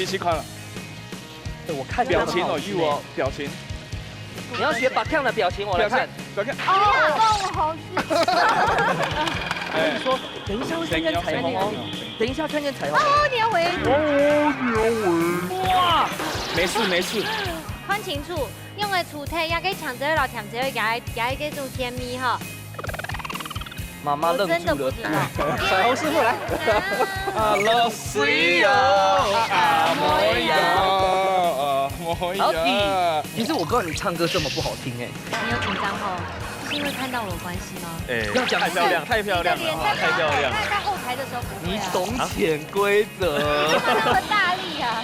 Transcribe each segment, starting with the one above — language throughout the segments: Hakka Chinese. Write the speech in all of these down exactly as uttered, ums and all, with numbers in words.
一起看了。哎，我看这个很好吃呢。表情哦，有哦，表情。你要学百强的表情，我来看。表情，表情。啊！凤凰是。哎。我跟你说，等一下会看见彩虹哦。等一下看见彩虹。哦，你要喂。哇！没事，没事。看清楚，用个主体，也可以抢着老抢着，加加一个中间咪哈。 妈妈愣住了。我真的不知道。彩虹师傅来。啊，老师有，啊，没有，啊，没有。好的，其实我不知道你唱歌这么不好听哎。你有紧张哦？是因为看到我的关系吗？哎，要讲太漂亮，太漂亮了，你的脸太太漂亮了。在在后台的时候不会啊。你懂潜规则。他那么大力啊。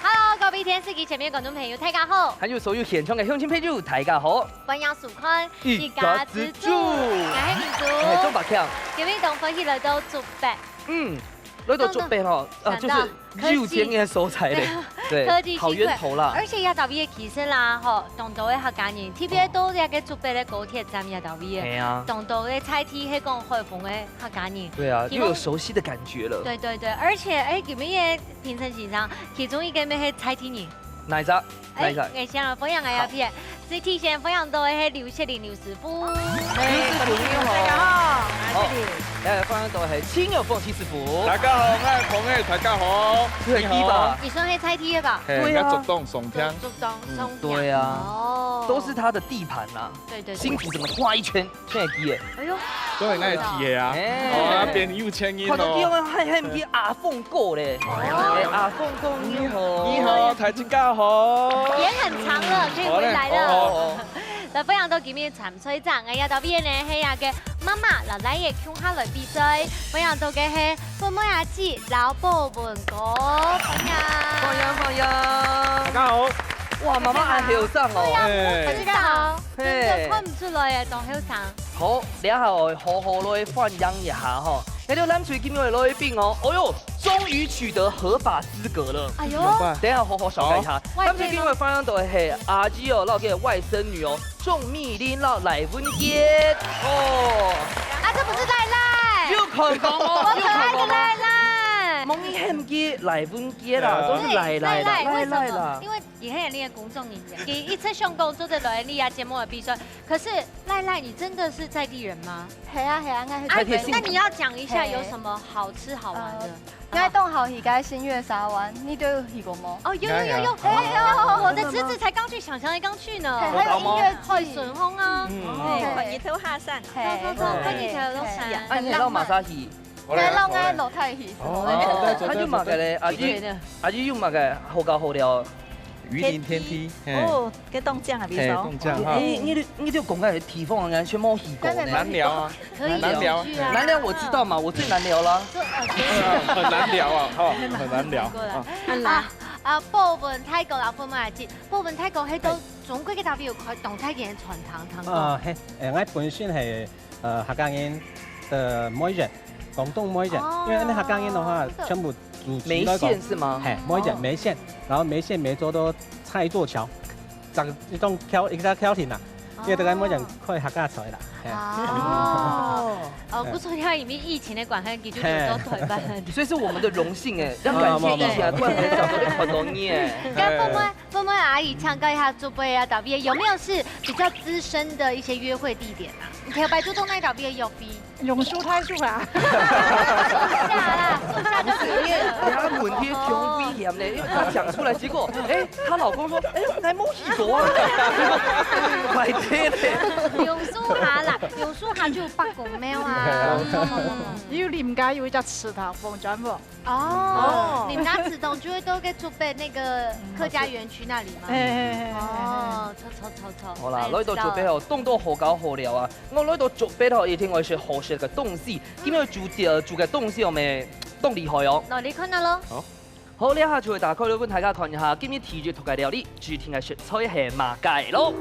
Hello，各位电视机前面观众朋友，大家好。还有所有现场的乡亲朋友，大家好。 欢迎收看一家之煮。我是明珠。哎，钟百强。今日當歡喜來到竹北。嗯，來到竹北吼，啊，就是有錢人的所在咧。對，科技新貴。好源頭啦。而且這搭位个其實啦，吼，當多个客家人，特別到這个竹北个高鐵站這搭位个，係啊。當多个在地係講海豐个客家人。對啊，又有熟悉的感覺了。對對對，而且，哎，今日个評審先生，其中一个乜係在地人。哪一隻？ 哎，來，來。𠊎先來歡迎𠊎阿P，最提前歡迎到个係劉雪玲劉師傅。劉師傅，你好。大家好，𠊎係劉。好，來歡迎到个係陳友鳳陳師傅。大家好，𠊎係鳳仔，大家好。你好。你算係在地个吧？嘿，對啊。𠊎竹東松坪。竹東松坪。對啊。哦。都是他的地盤啦。對對對。新竹整個畫一圈， 算係佢个。哎喲。都係𠊎个个啊。哎。哦，變有錢人咯。看到佢用个喊喊佢阿鳳哥咧。哦。哎，阿鳳哥你好。你好，大家好。也很長了，可以回來了。好嘞，好，好，好。來，歡迎到今日參賽者，𠊎這搭位呢，係這个媽媽摎倈仔共下來比賽，歡迎到个係鳳妹阿姊摎寶文哥，歡迎。歡迎，歡迎。大家好。哇，媽媽還後生哦。對啊，哎。大家好。 真的看不出來耶，當後生。好，這下哦，好好來歡迎一下吼。這就藍隊今日个來賓哦，哦喲，終於取得合法資格了。哎喲。怎麼辦？等一下好好紹介一下。好。藍隊今日歡迎到个係阿姨哦，摎佢个外甥女哦，鍾美玲摎賴文傑。哦。啊，這不是賴賴。有看講哦，我可愛的賴賴。有看講哦。莫你喊佢賴文傑啦，哎呀。都是賴賴啦，對，賴賴啦。賴賴為什麼？因為 佢係𠊎个公眾人員，佢一直想講做得來𠊎个節目个比賽。可是賴賴，你真的是在地人嗎？係啊，係啊，𠊎係在地人。啊，那你要講一下有什麼好吃好玩的？呃，𠊎當好去个新月沙灣，你都有去過無？哦，有，有，有，有。哎喲，我的侄子才剛去，小強才剛去呢。係，還有音樂季。海筍風啊。嗯。哎，看日頭下山。係。走，走，走，看日頭落山。哎，你老馬上去。 𠊎摎𠊎老弟去。哦，哎，對，對，對，對。還有麼个咧？阿姨，阿姨有麼个好搞好尞？雲林天梯，嘿。哦，該當靚啊，嘿，當靚哈。你，你，你就講个地方，𠊎全無去過呢。南寮啊，可以去啊。南寮。南寮我知道嘛，我最難聊啦。這，呃，可以。很難聊啊，哈，很難聊。過來。啊。啊，啊，寶文大哥摎鳳妹阿姊，寶文大哥，該到中國个搭位有開當大間个餐廳，聽講。啊，嘿，誒，𠊎本身係 呃，客家人的妹仔，廣東妹仔，哦，因為恁樣客家人个話，這個全部主題來講，梅縣是嗎？嘿，妹仔，哦。梅縣，然後梅縣梅州都差一座橋，長一棟橋，一個橋頂啊，哦。因為大家妹仔開客家菜啦，嘿。哦。哦，不錯，因為疫情个關係，佢就走到台北。嘿。所以是我們的榮幸哎，要感謝疫情啊，不然很少會看到你哎。該鳳妹 鳳妹阿姨，請教一下，竹北啊，搭位有沒有是比較資深的一些約會地點啊？你頭擺主動來搭位約會？榕樹大樹啊。樹下啦，樹下就可以了。不是，因為他問題挺危險的，因為他講出來，結果，哎，她老公說，哎，來無去過啊，壞忒咧。榕樹下啦，榕樹下就有伯公廟啊。嗯。有林家有一隻祠堂，鳳轉鳳。 哦，哦。你們家祠堂就會到該竹北那個客家園區那裡嗎？哎，哎，哎，哎，哎。哦，著，著，著，著。好啦，哎，來到竹北哦，知道了。當多好搞好尞啊。𠊎來到竹北哦，一定愛食好食个東西。今日煮个，煮个東西哦，乜當厲害哦。來，你看下咯。好。好，這下就會打開來分大家看一下，今日第一道个料理，指定个食材係麼个咯。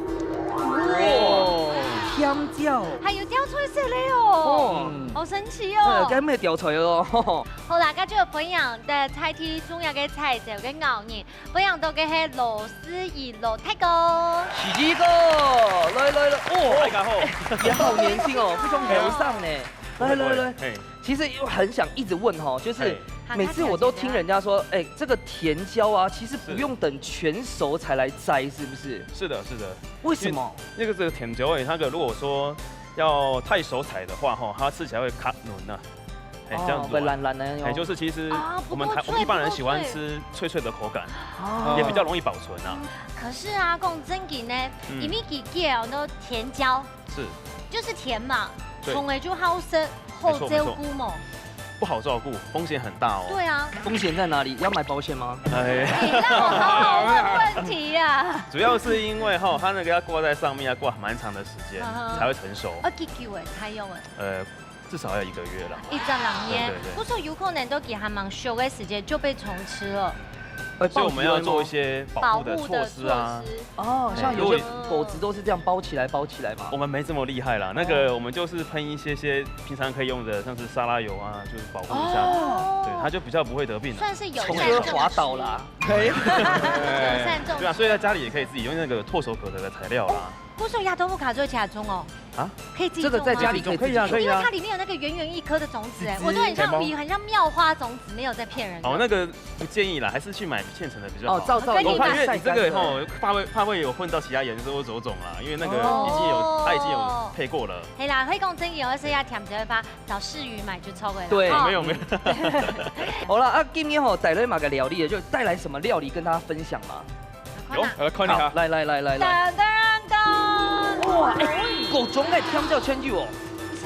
哇，香蕉。還有吊菜色嘞哦。哦。好神奇哦。哎，該乜吊菜哦。 好啦，該就分享个在地主要个菜色个咬人，分享到个係羅思怡羅大哥。喜吉哥，來來來，哦，大家好。也好年輕哦，非常後生呢。來來來，嘿。其實又很想一直問哈，就是，嘿。每次我都听人家说，哎，这个甜椒啊，其实不用等全熟才来摘，是不是？是的，是的。为什么？因为那个，这个甜椒，哎，那个如果说要太熟采的话，吼，它吃起来会较软啊。哎，这样子哦，会软软的那种。哎，就是其实啊，我们台，不够脆，我们一般人喜欢吃脆脆的口感，不够脆。哦。也比较容易保存啊。可是啊，讲真个呢，嗯。因为佢个哦，那甜椒，是。就是甜嘛，对。从来就好食，好照顾嘛。没错，没错。不好照顾，风险很大哦。对啊。风险在哪里？要买保险吗？哎。你让我好好问问题呀。主要是因为哈，它那个要挂在上面，要挂蛮长的时间嗯哼。才会成熟。要几久哎，才用哎？呃，至少要一个月啦。一隻兩年，对，对，对。不过有可能都佢還吂熟个時間就被蟲吃了。哎，所以我们要做一些保护的措施啊。保护的措施。哦，哎，像有些如果果子都是这样包起来，包起来嘛。我们没这么厉害啦，那个哦。我们就是喷一些些平常可以用的，像是沙拉油啊，就是保护一下，哦。对，它就比较不会得病了。算是友善种植。虫就会滑倒啦。嘿。友善种植。对啊，所以在家里也可以自己用那个唾手可得的材料啦。哦，不是有亚东木卡做起来种哦。 啊？可以自己种吗？这个在家里可以自己种。可以啊，可以啊。因为它里面有那个圆圆一颗的种子，哎，籽籽。我都很像，有吗？我很像妙花种子，没有在骗人的。哦，那个不建议啦，还是去买现成的比较好。哦，照，照理。我怕，因为你这个吼，怕会，怕会有混到其他颜色或种种啦，因为那个已经有，哦。它已经有配过了。嘿啦，会讲真有，而且要甜就会发，找市语买就错了啦。对。哦。没有，没有。好了，啊，今天吼，带来哪个料理，就带来什么料理跟大家分享嘛？ 有，呃，看一下。好，来，来，来，来，来。噔噔噔。哇，哎，各种个甜椒全有哦。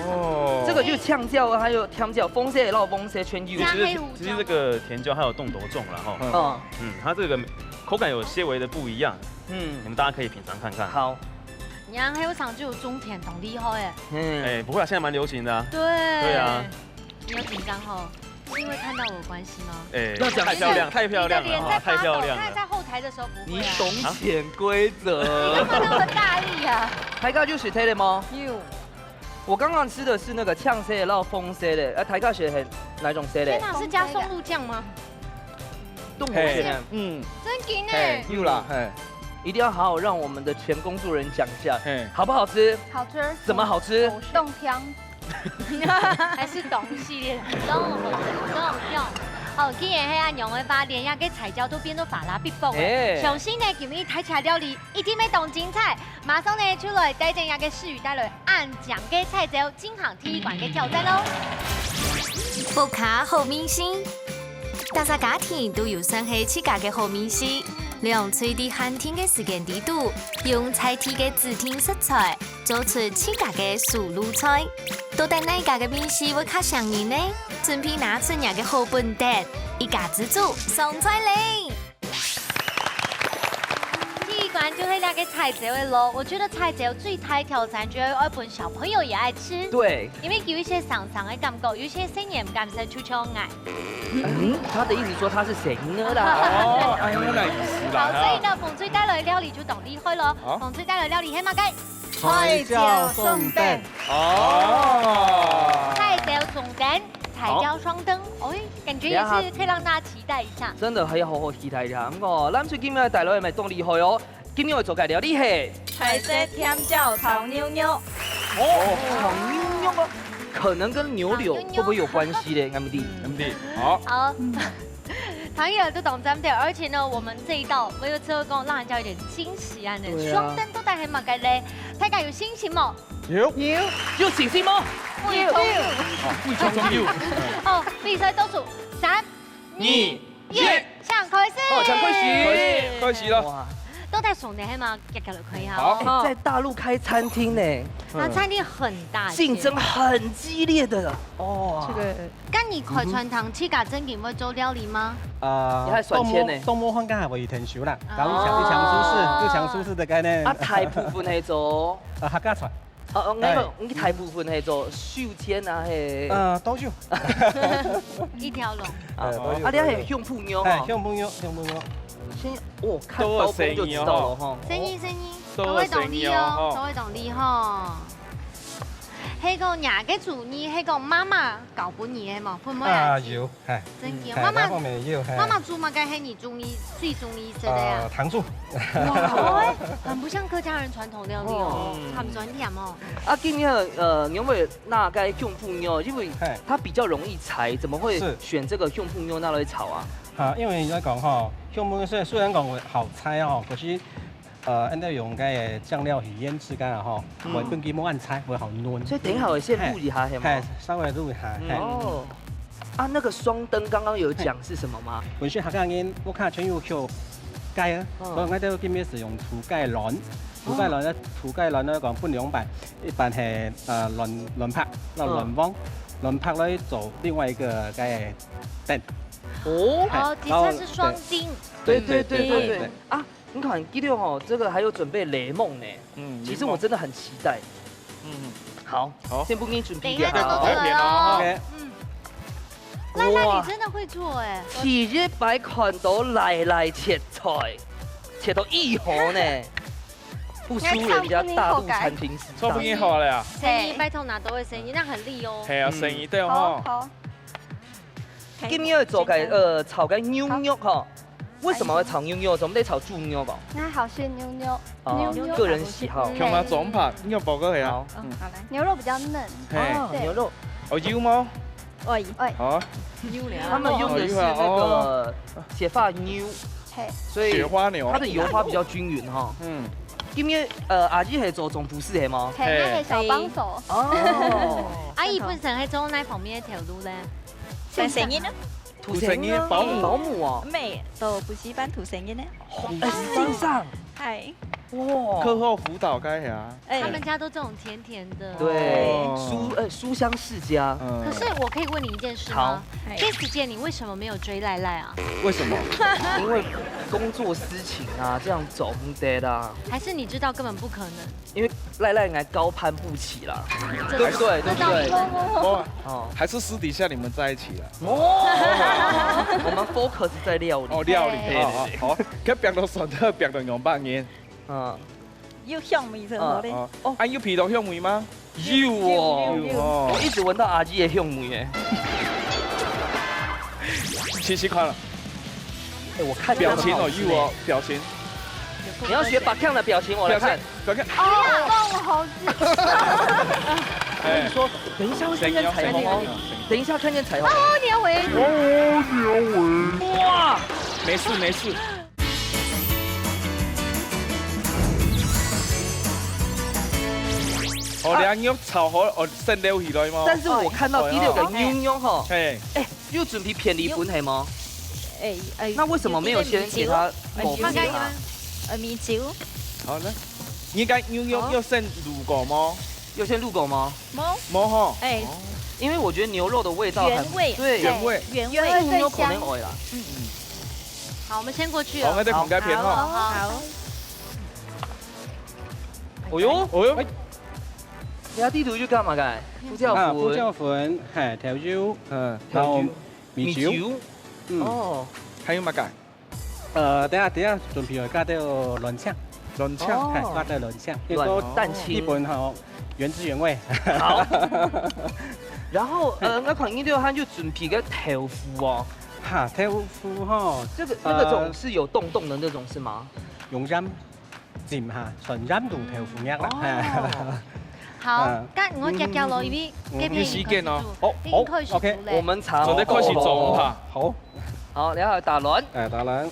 哦。这个就酱椒，还有甜椒，红色、老红色全有。其实，加黑胡椒。其实这个甜椒还有冻豆粽啦，吼。嗯。嗯，它这个口感有些微的不一样，嗯。你们大家可以品尝看看。好。你看，还有尝就有种甜，当厉害哎。嗯。哎，不会啊，现在蛮流行的啊。对。对啊。你有紧张吼？是因为看到我的关系吗？哎，要讲太漂亮，太漂亮了，你的脸在发抖，太漂亮了。看在后台的时候不会啊。你懂潜规则。你干嘛那么大力啊？大家有食个無？有。我刚刚吃的是那个酱色的，然后红色的，呃，大家食个哪种色的？天哪，是加松露酱吗？都可以呢。嘿。嗯。真的呢。嘿，有啦，嘿。一定要好好让我们的前工作人员讲一下，嘿。好不好吃？好吃。怎么好吃？冻香。 还是懂系列，懂懂懂懂。哦，既然係恁樣个話，連這个菜鳥都變到發啦必爆哎。哎。相信呢，今日大家料理一定會當精彩。馬上呢，就來帶等這个市語帶來恁靚个菜鳥進行第一關个挑戰咯。屋下好味緒，大家家庭都有算係自家个好味緒，兩隊在限定个時間裡肚，用在地个指定食材， 做出自家个手路菜。到底哪家个味緒會較餳人呢？準備拿出若个好本事，一家之煮上菜咧！第一關就係這个菜鳥个咯，我覺得菜鳥最大个挑戰就係愛分小朋友也愛吃。對。因為有一些生生个感覺，有一些細人毋敢食，就像𠊎。嗯，他的意思說他是細人啦。哦，哎，原來如此啦。好，所以呢，紅隊帶來个料理就當厲害咯。好。紅隊帶來个料理係麼个？ 菜鳥雙燈。哦。菜鳥雙燈，菜鳥雙燈，哎，感覺也是可以讓大家期待一下。真的可以好好期待一下。不過，藍隊今日帶來个乜當厲害哦。今日愛做个料理係菜色甜椒炒牛肉。哦，炒牛肉啊，可能跟牛柳會不會有關係咧？𠊎毋知。嗯，好。好。 朋友都懂咱们的，而且呢，我们這一道我有吃過，讓人家有點驚喜啊呢。對啊。雙燈到底係麼个咧？大家有信心無？有。有。有信心無？有。有。哦，非常有。哦，比賽倒數，三、二、一，請開始。好，請開始。開始，開始了。哇。到底雙燈係麼个？遽遽來看一下哦。好。哎，在大陸開餐廳呢。那餐廳很大間。競爭很激烈的哦。這個 該你開餐廳，自家正經會做料理嗎？啊，你還算錢呢？當無，當無閒，該還會去𢯭手啦。哦。然後一場，一場廚師，一場廚師个概念。啊，大部分係做？啊，客家菜。哦，哦，𠊎講，哎。你大部分係做手煎啊，係？呃，都有。一條龍。啊，哎，都有，啊，你還有都有。香麩肉哦。哎，香麩肉，香麩肉。先，哦，看刀工就知道了哈。生意，生意，都有生意哦，都會懂你哦，吼。都會懂你吼。係講若个廚藝，係講媽媽教分你个無？分妹啊，啊，有，係。真个，嗯，係，媽媽，那方面有，係。媽媽煮麼个係你中意，最中意食个啊？呃，糖醋。哇，很不像客家人傳統料理哦，哦。嗯。很酸甜哦。啊，今天，呃，因為那个香檳肉，因為係。它比較容易採，怎麼會是。選這個香檳肉拿來炒啊？啊，因為來講吼，香檳雖，雖然講好採哦，可是 呃，恁樣用該个醬料去醃製該下吼，嗯。會分佢無恁柴，會好嫩。所以等一下我先滷一下，係嗎？係，稍微滷一下，嗯。係。哦。啊，那個雙燈剛剛有講是什麼嗎？係。本身客家人屋下全有口雞啊，嗯。所以𠊎兜今日係用土雞卵，土雞卵呢，哦。土雞卵呢講分兩半，一半係，呃，卵，卵白，那卵黃，嗯。卵白來做另外一個該个燈。哦。係，哦，的確是雙燈。然後，對。對，對，對，對，對。對。啊， 你看，今天哦，這個還有準備檸檬呢。嗯，其實我真的很期待。檸檬。嗯。好，好。先分你準備一下哦。等一下就做得了哦。OK。嗯。賴賴，哇。你真的會做欸。第一擺看到賴賴切菜，切到一好呢，不輸人家大陸餐廳食飯。做不贏好了呀。生意，拜託拿到位生意，那很利哦。係啊，嗯。生意對哦。好，好。今日做个，呃，炒个牛肉吼。 為什麼會炒牛肉？怎麼得炒豬肉哦？那好吃牛肉，哦，牛肉。個人喜好。嗯。像啊，總盤，牛肉包个係啊。好。嗯。哦，好來。牛肉比較嫩。嘿。哦，對。牛肉。哦，有嗎？喂。喂。好啊。牛了。他們用的是那個哦，有啊，哦。雪花牛，嘿。所以雪花牛。它的油花比較均勻哈。嗯。今日，呃，阿姨係做總廚師係嗎？嘿，嘿。那係小幫手。哦。阿姨本身係做哪方面个頭路呢？先生。先生呢？ 土生啊，保姆，保姆哦。妹，都補習班土生的呢。哦，哎，先生。嗨。哇。課後輔導該呀。哎。他們家都這種甜甜的。對，哦。書，呃，書香世家。嗯。可是我可以問你一件事嗎？好。嗨。Jess姐，你為什麼沒有追賴賴啊？為什麼？因為工作私情啊，這樣走不得啦。還是你知道根本不可能？ 因為賴賴應該高攀不起啦，對不對？對不對？哦，還是私底下你們在一起了。哦，我們focus在料理。哦，料理，對。哦，哦，好，佢變到算得變到兩百年。嗯。有香味，真好嘞。哦，哦，啊，有鼻到香味嗎？有哦。有，有，有。哦。我一直聞到阿姨的香味耶。試試看了。哎，我看著很好吃呢。表情哦，有哦，表情。你要學百強的表情，我來看。表情。 不要看。哎呀，弄我猴子。哎。我跟你說，等一下會看見彩虹哦。等一下看見彩虹。哦，你要回。哦，你要回。哇！沒事，沒事。哦，啊。兩肉炒好，哦，先撈起來嗎？但是我看到第六個哦，哦。牛肉吼，嘿。哎， 有準備片栗粉係嗎？哎，哎，那為什麼沒有先給它有，有，有，抹粉啊？呃，米酒。好，來。你該牛肉有先滷過嗎？有先滷過嗎？無。無吼。哎。哦。因為我覺得牛肉的味道很，原味，對。原味。對，原味。原味最香。牛肉可能會啦。嗯。好，我們先過去哦。好，那再捧該片哈。好，好，好。好。哦喲。哦喲。哎。你看地圖就幹嘛該？胡椒粉。啊，胡椒粉，嘿，調油，嗯，調油。然後 米酒。米酒。嗯。哦。還有麼个？呃，等下，等下準備愛加兜卵醬。卵醬。哦。嘿，加兜卵醬。卵，蛋清。日本吼，原汁原味。好。然後，呃，𠊎看你兜還有準備个豆腐哦。哈，豆腐吼，這個，那個種，呃，是有洞洞的那種是嗎？用鹽 浸下，純鹽同豆腐乳啦。哦。好，嗯。該𠊎遽遽咯，因為嗯。該片已經開始煮，哦，已經開始煮咧。哦，OK。我們炒。準備開始做哈。好。好，然後打卵。哎，打卵。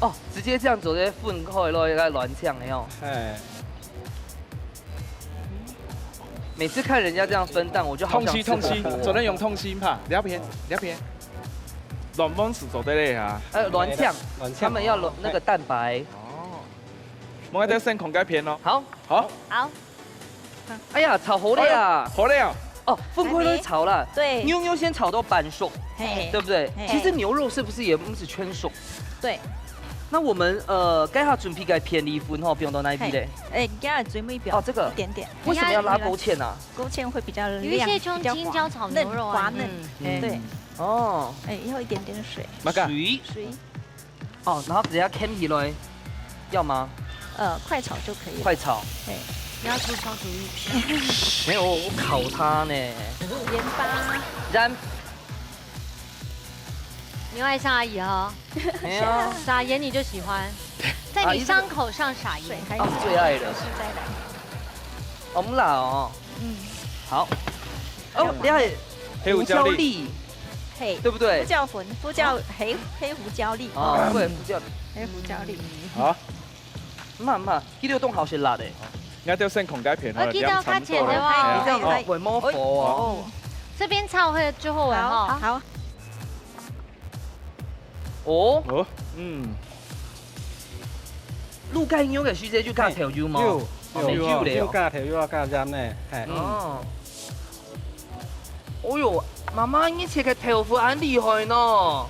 哦，直接這樣做，直接分開咯，該卵醬了喲。哎。每次看人家這樣分擔，我就好想吃火鍋。痛惜，痛惜，昨天用痛惜吧，兩片，兩片。卵黃是做得嘞哈。呃，卵醬，卵醬。他們要卵，那個蛋白。哦。 𠊎兜先看該片咯。好。好。好。哎呀，炒好了呀。哎，好了呀。哦，分開來炒啦。還沒。對。牛肉先炒到半熟，嘿。對不對？嘿。其實牛肉是不是也不是全熟？對。那我們，呃，該下準備个片栗粉吼，放到哪位咧？嘿。哎，你給它最尾表，哦，這個。一點點。為什麼要拉勾芡啊？勾芡會比較亮，有一些像青椒炒牛肉啊，比較滑嫩，嗯。哎。對。哦。哎，要一點點水。麼个？水。水。 哦，然後等下牽起來，要嗎？呃，快炒就可以了。快炒。嘿。你要出馊主意。没有，我考他呢。盐巴。盐。你又爱上阿姨哦。没有。撒盐你就喜欢，在你伤口上撒盐。哦，最爱的。我们来哦。嗯。好。哦，你看，黑胡椒粒。粒，嘿，对不对胡椒粉，胡椒黑黑胡椒粒，哦，对，胡椒。黑胡椒粒。好，慢慢，第六栋好些辣的。我叫先看该片好了，我记得两层较浅的多了话哎哎哦，尾毛佛哦。哦，这边炒会之后尾哈。好，哦，哦，嗯，滷雞肉个時節就加豆油嘛，有哦，有有咧哦。有加豆油啊，加鹽呢，係。哦。哦哟，妈妈，你切个豆腐恁厲害呢，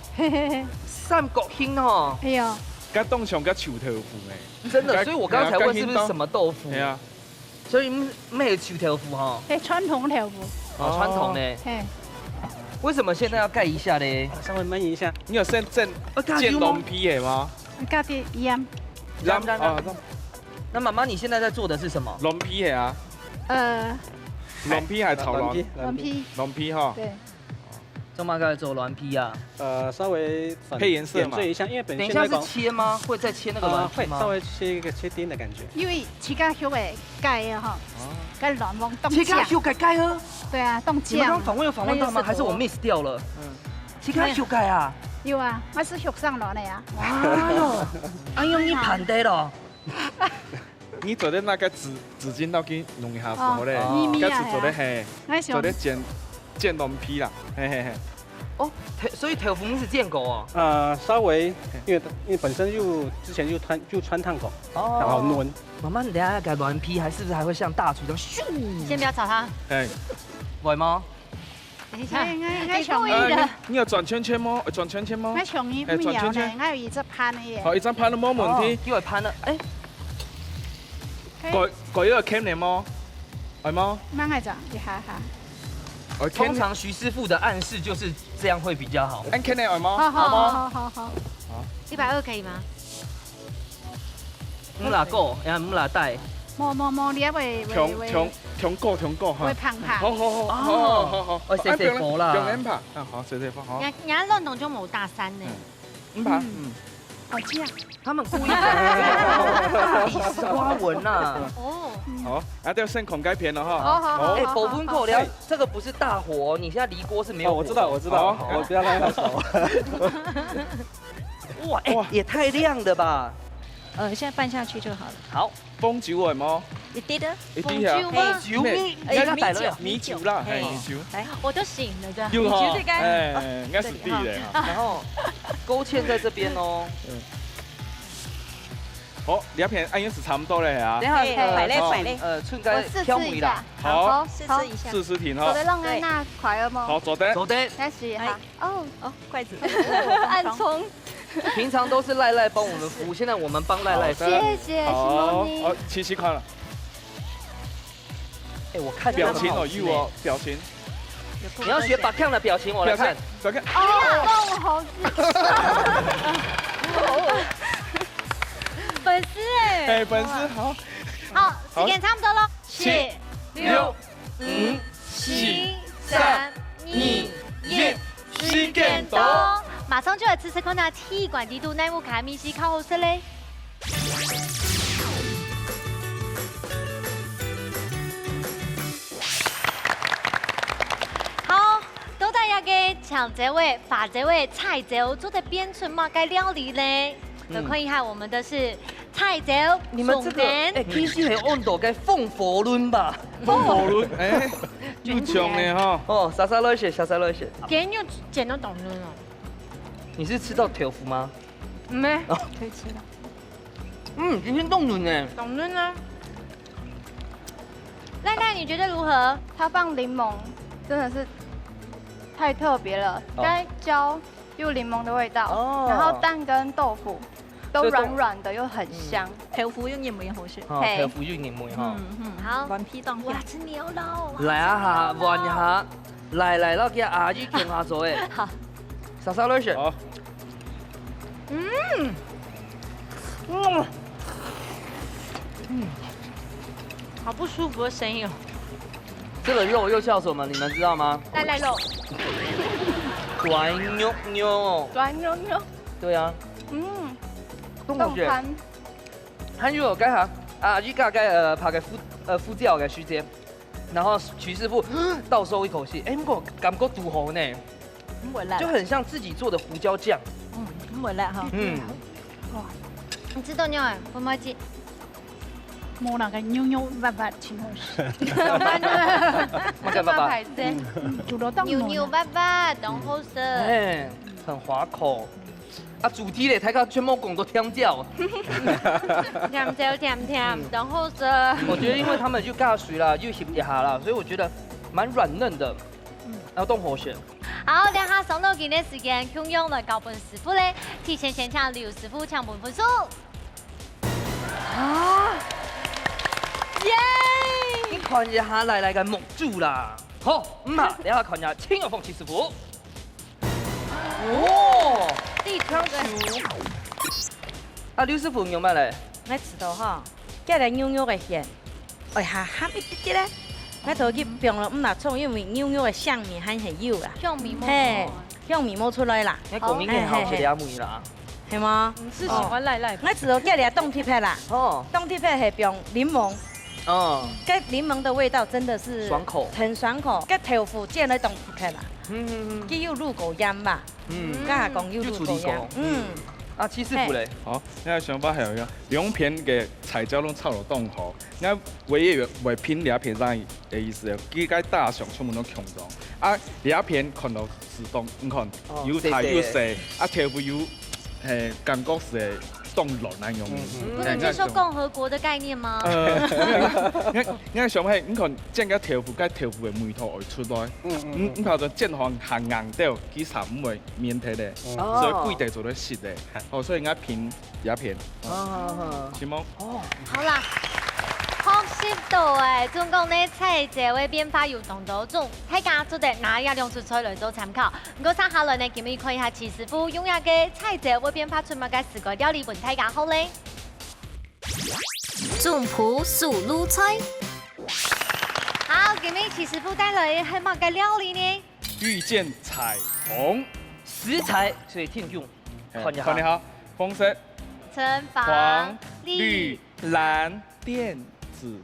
三角形哦，哎呦，該當像个臭豆腐呢。真的，所以我刚才问是不是什么豆腐？係啊，所以毋毋係臭豆腐哈，哎，傳統豆腐，哦，傳統的。嘿，为什么现在要盖一下嘞？稍微焖一下，你有先煎啊，加煎油吗卵皮个吗？加點鹽，然然啊，那妈妈，你现在在做的是什么？卵皮个啊，呃，卵皮還炒卵卵皮，卵皮，卵皮哈。對，周妈刚才做卵皮啊，呃，稍微粉配颜色嘛点缀一下，因为本等一下是身来讲，切吗？会再切那个呃卵皮吗？会稍微切一个切丁的感觉。因為自家畜个雞啊吼，該卵黃當切开靚，就改改啊！對啊，當你们刚刚靚。访问有访问到吗？那就是还是我 miss 掉了？嗯，切开就改啊！有啊，我係畜生卵个啊。哎呦，哎呦，你盘的咯！你做得拿个紙紙巾落去弄一下好咧，哦咪咪啊該係做得係，我想做得煎煎卵皮啦，嘿嘿嘿。哦，豆所以豆腐是煎过哦。呃，稍微，因为因为本身就之前就穿就穿烫过，然后哦，嫩。妈妈，你等一下改卵皮还是不是还会像大厨一样咻？先不要吵他。哎，会吗？等一下，哎，我我哎想故意的呃，你你有转圈圈吗？呃转圈圈吗？我想你哎，不要呢，转圈圈。我有一隻盤个耶。好，一張盤都冇問題哦。给我盘了，哎，改改一個 can 呢冇？係冇？慢个咋，一下下。哦，can 通常徐师傅的暗示就是这样会比较好。，can 呢係冇？好好好冇？好好好。一百二可以吗？唔啦够，哎呀，唔啦带。無無無，你會會會強強強過強過哈會。胖胖。好好好哦好好好好。哦，謝謝佛啦用 M 帕，啊好，謝謝佛好。人家人家亂懂就冇打三呢。嗯，M 帕，嗯，好吃啊！他们故意的，意思瓜文呐。哦，好，那就先看該片了哈。好好好哎，保温扣料，这个不是大火哦，你现在离锅是没有哦，火。我知道，我知道，好我不要让它熟。哇，哎，也太亮了吧！呃，现在拌下去就好了。好，紅酒係冇？一滴的，一滴啊。紅酒嗎？酒米，你要改了。米酒啦，嘿，嘿米酒。来，有哈你觉得，該哎，應該係滴的哈。然后勾芡在这边哦。好，這片啊，應該係差不多了啊等一。下，哎擺咧擺咧呃，趁我个試吃一挑尾啦下。。好好，試吃一下。試食品哈。做得讓它那快了嗎？好，做得。走的。開始哈。哦，哦，筷子，暗冲。平常都是赖赖帮我们服务，现在我们帮赖赖服务。謝謝，好，西蒙尼。好，試試看了。哎，我看这个表情哦，很好吃有哦，表情。你要学 Bakang 的表情，我来看表情。，表情。哦，好吃。粉絲哎，哎，粉絲好。好，好時間差不多咯，七六五四三二一，時間到。馬上就來試試看啊，鐵罐底肚哪有卡米西較好食咧。好，到底這个青椒仔、花椒仔、菜椒做得變出麼个料理呢？嗯來看一下我們的是菜椒，你们这个，重點哎，K C 很 on 到该凤佛轮吧？無論，哎，有像呢哈。哦，莎莎来选，莎莎来选。今日剪到當嫩哦。你是吃到豆腐吗？沒，哦可以吃了。嗯，今天冻轮呢。當嫩啊。賴賴，你覺得如何？它放檸檬真的是太特別了，哦該椒又有檸檬的味道，哦然後蛋跟豆腐都所以都軟軟的又很香。豆腐用鹽味好食。哈，嘿豆腐有点味哈。嗯嗯，好卵皮當香。哇，吃牛肉。来啊哈，玩一下，来来，老给阿姨讲下做哎。好，莎莎来选。好，嗯，嗯，嗯，好不舒服的声音哦。这个肉又叫什么？你们知道吗？来来肉，短肉肉。短肉肉。对啊，嗯，冻好些。冻干。还有刚才啊，一个个呃，拍个副呃副教个时间，然后徐师傅倒抽一口气，哎，不过感觉堵喉呢，唔會啦，就很像自己做的胡椒酱。嗯，唔會啦哈。嗯，你知道喏，我们这無人个扭扭滑滑，真好食。那个爸爸，排队，煮到當扭扭軟啊。滑滑，當好食。哎，很滑口。啊，主题嘞，大家全部讲到甜椒。甜椒甜甜，當好食。我觉得因为他们又加水啦，又翕一下啦，所以我觉得蛮软嫩的，然后冻好咸。好，等下上到今个时间，共樣來交分師傅咧。提前先請劉師傅請分分數。啊，耶！你看一下来来个目珠啦，好，唔怕，等下看一下清油凤七师傅。哦，第九个。啊，刘师傅有没有嘞？我知道哈，叫来牛肉个蚬，哎哈，鹹一滴滴咧，我頭去放了五粒蔥，因為牛肉个香味還係有啦，香味無嘿，香味無出來啦，你讲明天好吃两味啦。係無？你是喜歡辣辣的？我知道叫來凍忒忒啦，哦，凍忒忒係放檸檬，哦，該檸檬的味道真的是爽口很爽口，該豆腐煎了凍忒忒啦，嗯嗯佢有入口香吧，嗯，剛才講有入口香有處理過，嗯。啊，七師傅嘞，好，𠊎个想法係个，兩片个菜椒攏炒到當好，𠊎唯一會拼這片啥个意思，佢个大小全部攏共樣。啊，這片看到適當，你看哦有大有細細細，啊，豆腐有，嘿，感覺係當軟那樣。嗯不能接受共和國的概念嗎？呃，𠊎𠊎想係，你看煎个豆腐，該豆腐个味道會出來。嗯嗯，你拍到煎好還硬掉，其實毋會綿忒个，哦所以規定做得食个。哦，所以𠊎拼這片，啊，行無？哦，好啦，學習到誒，總共呢，彩椒个變化有當多種，大家做得拿這兩出菜來做參考。毋過接下來呢，今日看一下徐師傅用這个彩椒會變化出麼个時个料理分大家好咧。總鋪手路菜。好，今日徐師傅帶來个係麼个料理呢？遇見彩虹，食材，所以聽眾嘿看一下，看一下，紅色、橙、黃、綠、藍、靛紫。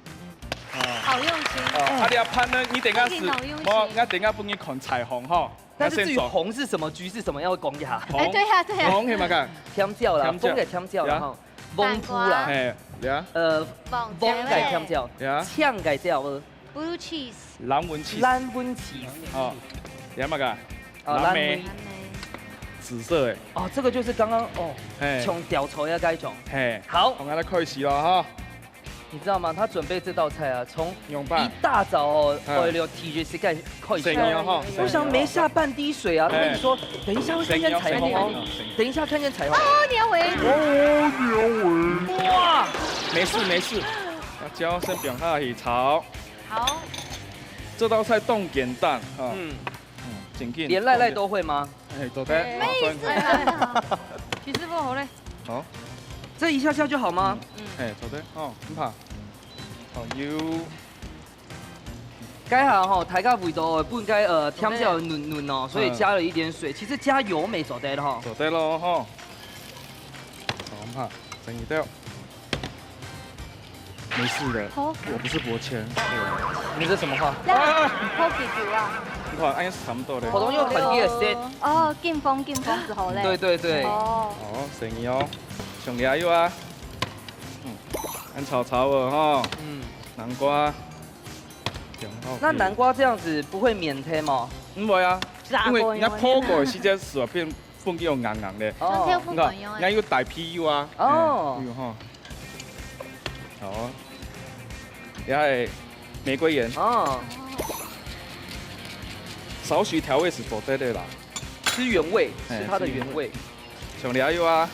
啊。好用心。哦，啊，你要判呢，你等下是，你好用心我我等下分你看彩虹哈。但是至於那先走紅是什麼，橘是什麼，要講一下。紅哎，對呀，對呀。紅係麼个？甜椒啦，甜椒紅个甜椒啦，呀吼，黃瓠啦，嘿，呀呃，黃个甜椒，呀，青个椒， Blue cheese。藍紋起司，藍紋起司，哦，呀麼个？啊，藍莓莓，紫色的，哦，這個就是剛剛哦，嘿，像吊菜啊該種。嘿，好，我們來開始了哈。你知道嗎？他準備這道菜啊，從用吧一大早哦，嗯為了TJ Sky開始。生意哦哈，我想沒下半滴水啊，他跟你說，等一下會看見彩虹哦，等一下看見彩虹。哦，你要回。哇，沒事沒事，辣椒先放下去炒。好，這道菜當簡單啊，嗯，嗯，緊緊。連賴賴都會嗎？哎，都在。沒意思。徐師傅好咧，好，這一下下就好嗎？哎，都在哦，很怕。好，油。該下吼，大家為到本該呃甜椒嫩嫩哦，所以加了一點水。其實加油沒做得的哈。做得咯吼。好，很怕，整一掉。沒事的，好，我不是伯謙。你這什麼話？好幾久啊？你看，哎，差不多嘞。普通用很低的set。哦，緊封緊封之後咧。對對對。哦，好，生意哦，兄弟還有啊，嗯，恁炒炒哦哈，嗯，南瓜，然後那南瓜這樣子不會綿忒嗎？不會啊，因為人家烰過的時間係變分佢有硬硬的。像豆哦，腐粉一樣你看，你看有帶皮油啊。哦哎，有哈。好，也係玫瑰鹽，哦，少許調味係做得的啦。吃原味，哎吃它的原味。兄弟還有啊，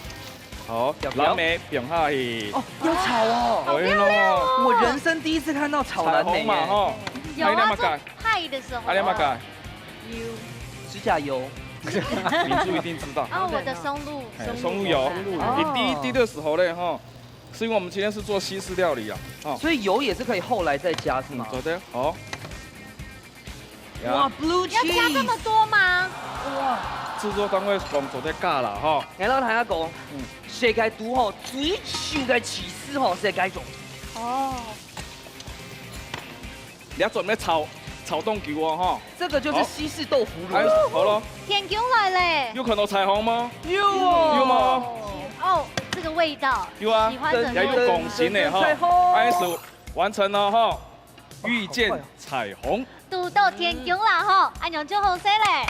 好，要不要藍莓放下去。哦，要炒哦。好漂亮哦。我人生第一次看到炒藍莓耶。彩虹嘛吼，有啊，還有麼个做？派的時候。還有麼个？指甲油。明珠一定知道。啊，我的松露。哎，松露油，哦一滴一滴的時候咧吼，是因為我們今天是做西式料理啊，哦，所以油也是可以後來再加，是嗎？嗯，做得，好。哇，blue cheese！要加這麼多嗎？哇，製作單位講做得加啦，吼。𠊎摎大家講，嗯，世界肚吼最臭个起司吼，世界上。哦。你要準備炒，炒凍久哦，吼。這個就是西式豆腐乳。好。哎，好了。天公來嘞！有看到彩虹嗎？有哦。有嗎？哦，這個味道，有啊，喜歡的味道。也有拱形的哈。彩虹。哎，是完成了哈，遇見彩虹。堵到天公啦吼，恁樣就好勢嘞。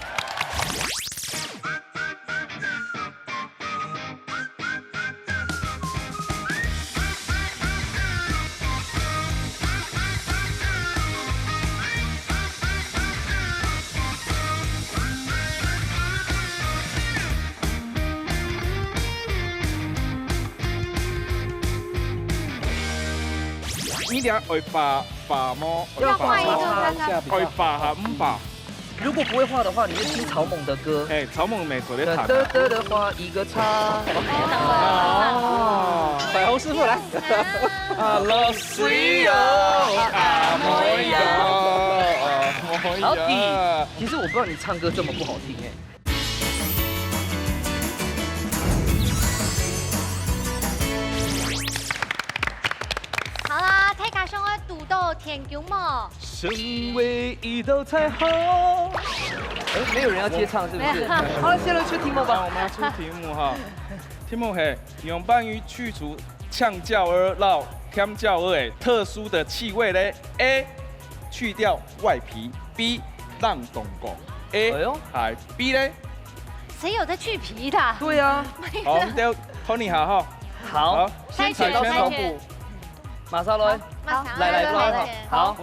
你等下愛畫，畫無？要畫一個看看。愛畫哈，毋畫。如果不會畫的話，你就聽草蜢的歌。哎，草蜢每首都彈啊。得得得得，畫一個叉。哦。彩虹師傅來。啊，老師哦，啊，妹呀。啊，妹呀。好，其實我不知道你唱歌這麼不好聽哎。 好啦，大家想愛堵到天公無？身為一道彩虹。哎，沒有人要接唱，是不是？沒有。好了，現在出題目吧。好，我們要出題目哈。題目係，仰般去除嗆椒仔摎甜椒仔个特殊的氣味咧？A，去掉外皮。B，冷凍過。A，哎喲。還B咧？ 誰有在去皮的啊？對啊。沒有。好，我們等下看一下哈。好。好，先猜拳。猜拳。馬上來。馬上來。來，來，來，來，來。好。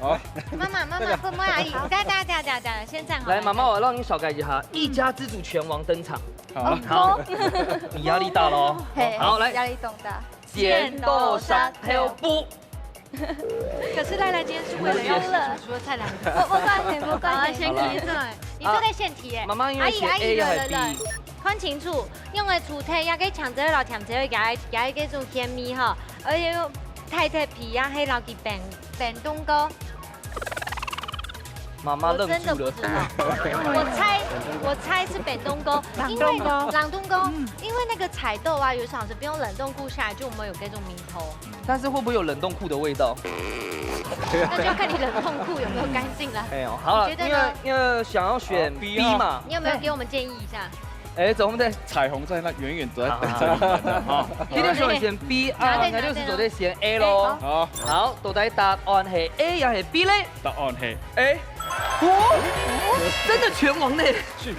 好。媽媽，媽媽，不，不，阿姨，等，等，等，等，等，先站好。來，媽媽，我讓你少改一下，一家之煮拳王登場。好。好。你壓力大咯。嘿，好，來。壓力重大。剪刀石頭布。 可是賴賴今天是為了要輸出菜單。無，無關係，無關係。好，先提出來。好啦。你做个先提耶。媽媽，因為是阿姨，阿姨，A還係B？來，來，來。看清楚，用个主題，也可以搶這個老搶這個，給他，給他一種甜蜜哈。而且又太太皮呀，還老給冰，冰凍過。媽媽愣住了。我真的不知道。我猜，我猜是冰凍過，因為冷凍過。冷凍過。嗯。因為那個彩豆啊，有時候是不用冷凍庫下來，就沒有這種名頭。 但是會不會有冷凍庫的味道？那就要看你冷凍庫有沒有乾淨了。哎呦，好了，我覺得呢，因為，因為想要選B嘛。好，B哈。你有沒有給我們建議一下？哎，怎麼的？彩虹在那遠遠地在等著你們呢，哈。好，好。一定喜歡選B啊，拿對，那就是做得選A咯。拿對，拿對。好。好，到底答案係A還係B咧？答案係A。哦，真的拳王呢。是。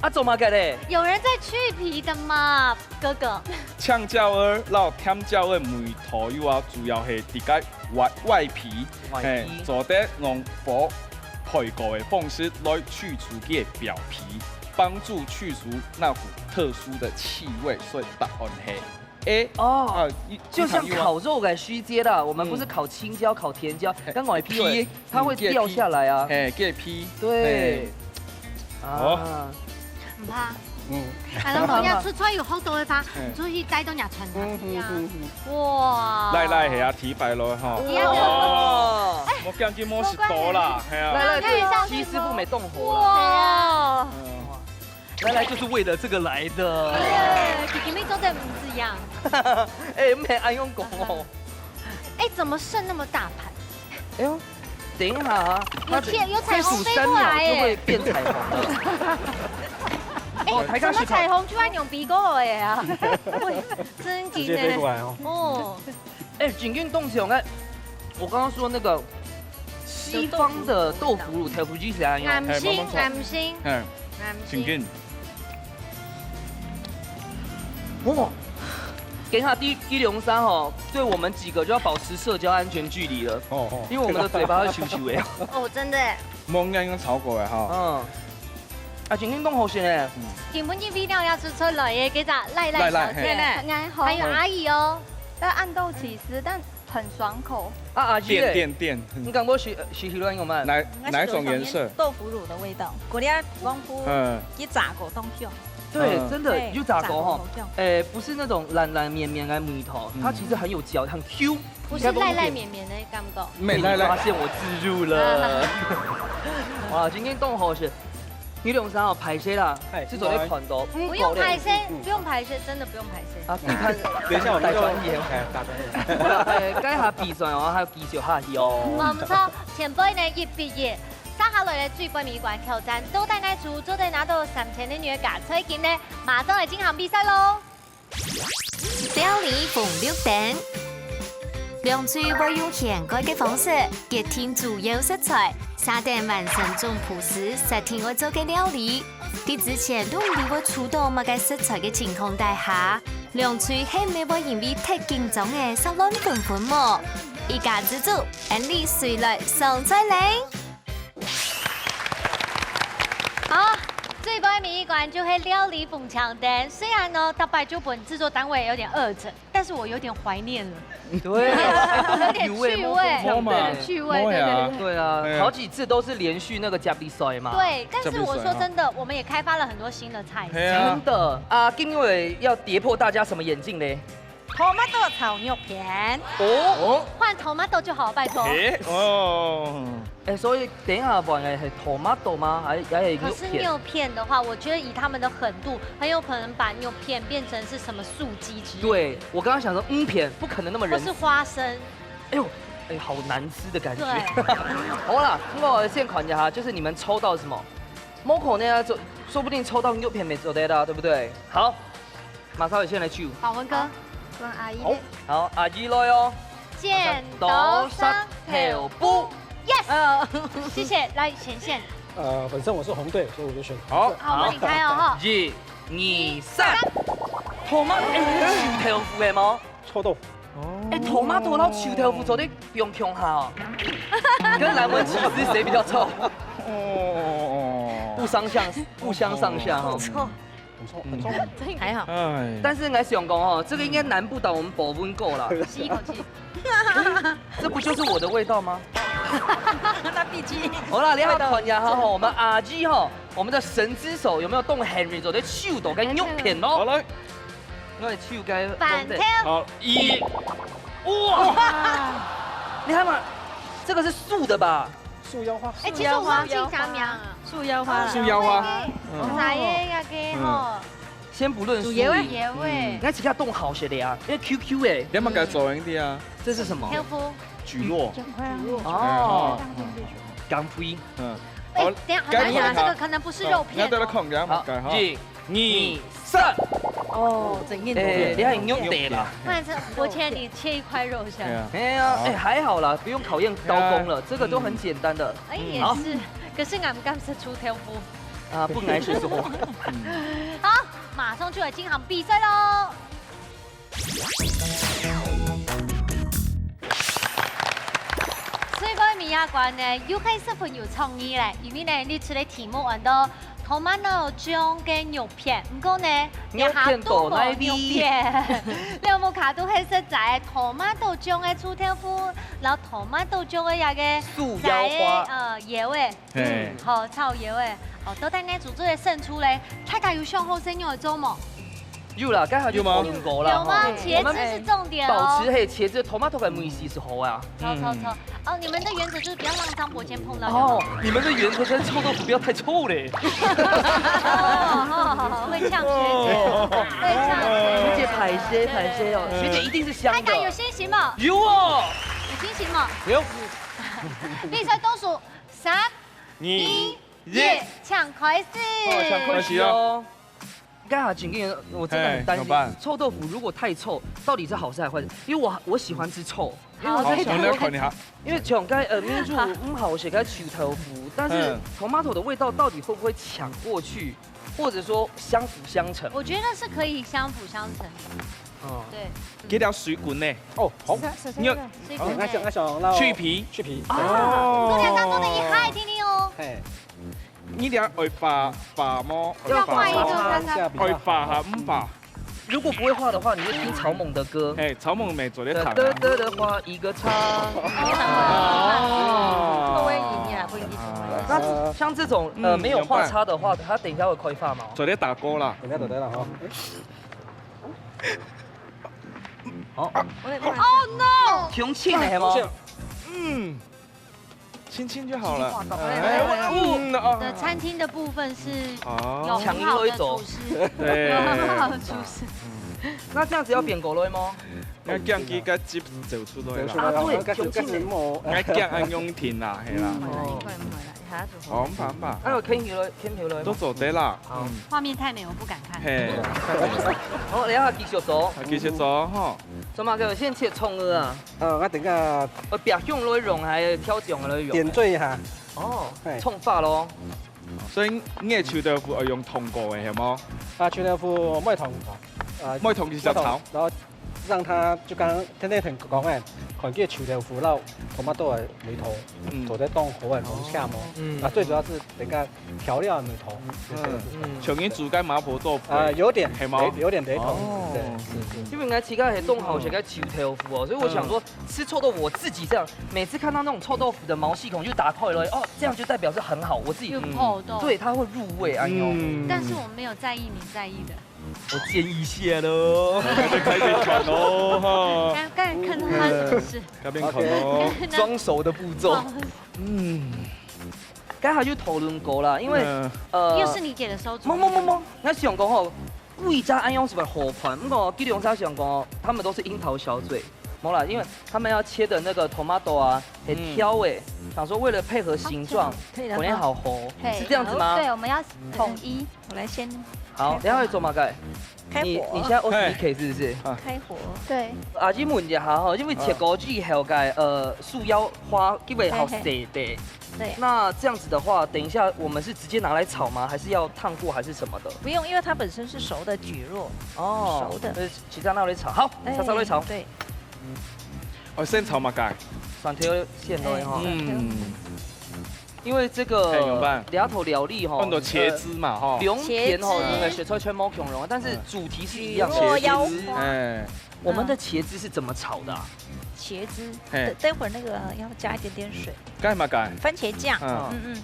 啊，做麼个咧？有人在去皮的嘛，哥哥。 嗆椒仔摎甜椒仔个味道有啊，主要係在該外，外皮，外皮。嘿，做得用火焙過个方式來去除佢个表皮，幫助去除那股特殊的氣味，所以答案係A。哦，啊，你，就像你看有啊。烤肉个時節啦，我們不是烤青椒、嗯。烤甜椒，嘿，跟外皮有，皮，它會掉下來啊。嗯，佢个皮。嘿，佢个皮。對。嘿。啊。好。毋怕。 嗯。啊，然後人家出菜有好多个花，嗯。你出去帶到人家傳傳一樣。嗯，嗯，嗯，嗯。哇。來，來，係啊，提牌咯，吼。一樣的。哦。哎，我感覺無食到啦，係啊。來，來，看一下是什麼。這西施布沒動火啦。哇。嗯。來，來，就是為了這個來的。哎，今日做得毋一樣。哎，毋係恁樣講哦。哎，怎麼剩那麼大盤？哎呦。 等一下啊，有，它只，有彩虹飛過來耶。再數三秒就會變彩虹了。哎，哦，大家是看，怎麼彩虹就愛用鼻哥的啊？喂，真緊呢。直接飛過來哦。哦。哎，真緊當像哎，我剛剛說那個西方的豆腐乳，豆腐乳是怎樣用？暗心，哎，慢慢炒。暗心。哎，暗心。真緊。 哦，等一下，第，第兩三吼，對我們幾個就要保持社交安全距離了。哦，哦。因為我們的嘴巴會咻咻的。哦，真的耶。摸應該應該炒過了哈。嗯。啊，今天當好食呢。嗯。今晡日味道也出出來耶，這隻賴賴小姐。賴賴，嘿。還有阿姨哦。要暗豆起司，但很爽口。啊，阿姨嘞，點，點，點。你敢不試，試試看有無？哪，哪一種顏色？豆腐乳的味道，嗰啲功夫，嗯。佢炸過當香。对，嗯。真的，对，有炸过吼。炸过好香。诶，不是那种软软绵绵的米头，嗯。它其实很有嚼，很Q。不是赖赖绵绵的感觉。没赖赖。发现我置入了。哇，今天冻好些。你两三好歹势啦，哎，是昨天团购，嗯，不用歹势，不用歹势，真的不用歹势。啊，你看，等一下，我们就，大专业。哎，大专业。哎，该下比赛哦，还有技巧下去哦。我们说前辈呢，一比一， 接下來个最尾一關挑戰，到底哪組做得拿到三千个月加菜金呢？馬上來進行比賽咯！料理紅綠燈，兩隊會用掀蓋个方式決定主要食材，設等完成總鋪時設定愛做个料理。在之前都毋知會出到麼个食材个情況底下，兩隊係毋係會因為忒緊張个煞亂紛紛無？一家之煮，恁樣隨來上菜咧！ 好，最尾尾一關就係料理紅青燈。雖然呢，大擺就分製作單位有點餓著，但是我有點懷念了。對，有點趣味，有味，有趣味，對對對。對啊，好幾次都是連續那個接力賽嘛。對，但是我說真的，我們也開發了很多新的菜色。真的啊，今日要跌破大家什麼眼鏡呢？ Tomato炒肉片。哦，換tomato就好，拜託。哦，哎，所以等一下換个係tomato嗎？還還係肉片？可是肉片的話，我覺得以他們的狠度，很有可能把肉片變成是什麼素雞之類的。對，我剛剛想說，嗯，片不可能那麼人。或是花生。哎呦，哎，好難吃的感覺。對。好啦，那我先看一下哈，就是你們抽到什麼？Moko呢，說說不定抽到肉片乜做得啦，對不對？好， 馬上有先來抽。寶文哥，好，問阿姨咧。好，阿姨來哦。剪刀石頭布。Yes，謝謝，來，顯現。呃，本身我是紅隊，所以我就選紅色。好，好，我們離開哦，哈。一、二、三。Tomato，哎，臭豆腐个嗎？臭豆腐。哎，tomato摎臭豆腐做得放共下哦。跟藍文其實誰比較臭？哦，不相上，不相上下哈。不錯。 很臭，很臭。還好。哎，但是𠊎想講哦，這個應該難不倒我們保溫狗啦。吸一口氣。這不就是我的味道嗎？那畢竟。好啦，你好，看一下哈，我們阿姨哈，我們的神之手有沒有動Henry做得手到該肉片哦？好來，𠊎手該飯條。好，一，哇，你看嘛，這個是素的吧？ 樹腰花。哎，其實我忘記講名。樹腰花。樹腰花。嗯。在个那個吼。先不論樹，有欸。有欸。嗯，那其他凍好些的呀，因為Q Q欸。你要不要改做一點啊？這是什麼？豆腐。蒟蒻。哦，嗯。蕌粆。嗯。哎，等一下，該看一下。這個可能不是肉片哦。嗯，你要再來看一下，好，改哈。一、二、三。哦，真硬。哎，你還用得啦。不然是，我切，你切一塊肉下。對啊。哎呀，好。哎，還好啦，不用考驗刀工了，對啊。這個都很簡單的。哎，也是，好。可是𠊎毋敢食臭豆腐。啊，不敢食哦。嗯。好，馬上就來進行比賽咯。 最尾尾一關呢，又係小朋友創意咧，因為呢，你出个題目安到tomato醬个肉片，毋過呢，肉片到哪位？你下肚無肉片，你有無下肚係食在tomato醬个臭豆腐，然後tomato醬个那個素腰花。在个，呃，腰仔。 嘿。嗯，好，炒腰仔。哦，到底𠊎煮出个勝出咧，大家有想好先用來做無？有啦，剛好就有嗎？講過啦，有嗎？吼。茄子是重點哦。我們保持，嘿，茄子、tomato个味緒是好啊。好，好，好。哦，你們的原則就是不要讓張伯謙碰到。哦，你們的原則就是臭豆腐不要太臭咧。哦，好，好，好，會嗆學姐，會嗆學姐。學姐歹勢，歹勢哦，學姐一定是香的。大家有信心嗎？有哦。有信心嗎？有。比賽倒數三、 二、一，請開始。哦，請開始哦。該下正經，我真的很擔心，嘿，怎麼辦？臭豆腐如果太臭，到底是好事還是壞事？因為我，我喜歡吃臭，因為我在想，好，我們來看一下。因為像該，呃，民主毋好食該臭豆腐，但是嗯。tomato的味道到底會不會搶過去，或者說相輔相成？我覺得是可以相輔相成。哦。對。給條水滾呢。哦，好。你有水滾呢。哦，那想，那想，那去皮。去皮。啊，哦。做得當做得一下聽聽哦。嘿。 你等下愛畫，畫麼？要畫一個看看。愛畫哈，毋畫。如果不會畫的話，你就聽草蜢的歌。嘿，草蜢乜做得彈啊。得得得，畫一個叉。哦。各位贏呀，不贏。那像這種呃沒有畫叉的話，它等一下會開發嗎？做得打勾啦。等下，等下啦哈。好，我也不能。Oh no！挺輕的係無？嗯，輕輕就好了。哎，嗯啊，的餐厅的部分是哦有很好的厨师，對有很好的厨师。那這樣子要變過來嗎？那這樣佢个汁走出來啊，了。對，挺輕的。那這樣恁樣停啦，係啦。回來，你快點回來，還要煮。好，唔怕唔怕，還有牽起來，牽起來都。做得啦。嗯，畫面太美，我不敢看。嘿，好，等一下繼續做。啊，繼續做哈。做麼个？先切蔥仔啊？呃，我等下呃，白香來用還係調醬來用？點綴一下。哦嘿，蔥花咯。所以你个臭豆腐愛用燙過个，係無？啊，臭豆腐莫燙，啊，莫燙，直接炒。然後讓它就剛剛天天很講哎，看這臭豆腐摎tomato个味道，嗯做得當好个融洽嘛。嗯啊，最主要是等下調料个味道。嗯，像你煮个麻婆豆腐。啊，有點，係嗎有有點雷同哦。對，是是。因為𠊎自家係當好食个臭豆腐哦，所以我想說吃臭豆腐，我自己這樣，每次看到那種臭豆腐的毛細孔就打開來，哦，這樣就代表是很好，我自己有泡到。對，它會入味，哎呦。嗯但是我沒有在意你在意的。我建議下咯。開始看咯哈。剛剛看到他是不是？該邊看咯。裝熟的步驟。嗯，剛才就討論過啦，因為嗯呃，又是你姐的餿主意。冇冇冇冇，𠊎想講吼，歸隻恁樣係會好看，毋過佢兩隻想講，他們都是櫻桃小嘴，冇啦，因為他們要切的那個tomato啊，很挑哎，想說為了配合形狀，可以了可能好好，嘿是這樣子嗎？對，我們要統一。我來先。好，等下會做麼个？開火。你你現在二十一K是不是？開火。對，啊，問一下哈，因為切過之後个呃，樹腰花基本好細的。對。那這樣子的話，等一下我們是直接拿來炒嗎？還是要燙過還是什麼的？不用，因為它本身是熟的蒟蒻。哦，熟的呃，其他拿來炒，好，哎炒炒來炒。對。哦，先炒麼个？蒜頭先落去哈，嗯，因為這個哎，怎麼辦兩頭料理哈，放到茄子嘛哈。兩片吼，茄子兩個食材全無共樣，但是主題是一樣的。蒟蒻腰哎，我們的茄子是怎麼炒的啊？茄子，嘿等等會兒那個要加一點點水，該麼个？番茄醬，嗯嗯嗯，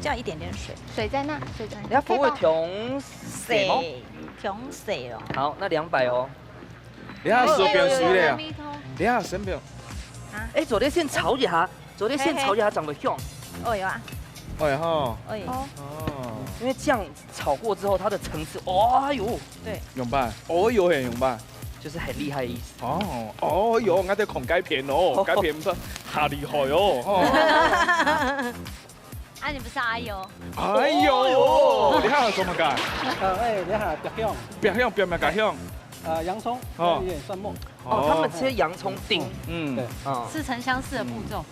這樣一點點水，水在那，水在那。你看火會調細嗎？水，調水哦。好，那兩百哦。你看手邊水了呀，咪通。你看身邊，哎，昨天先炒一下，昨天先炒一下，長得香，哦有啊，哎哈，哦有。哦，因為這樣炒過之後，它的層次，哎呦，用飯，哦喲嘿，用飯，就是很厲害的意思。哦，哦喲，我在看該片哦，該片毋係，好厲害哦，哦。啊，你不是阿友？哎呦，你看做麼个？呃，哎，你好，白香，白香，白香，白香。呃，洋蔥，哦有點蒜末。哦，他們切洋蔥丁，嗯對，啊，似曾相識的步驟。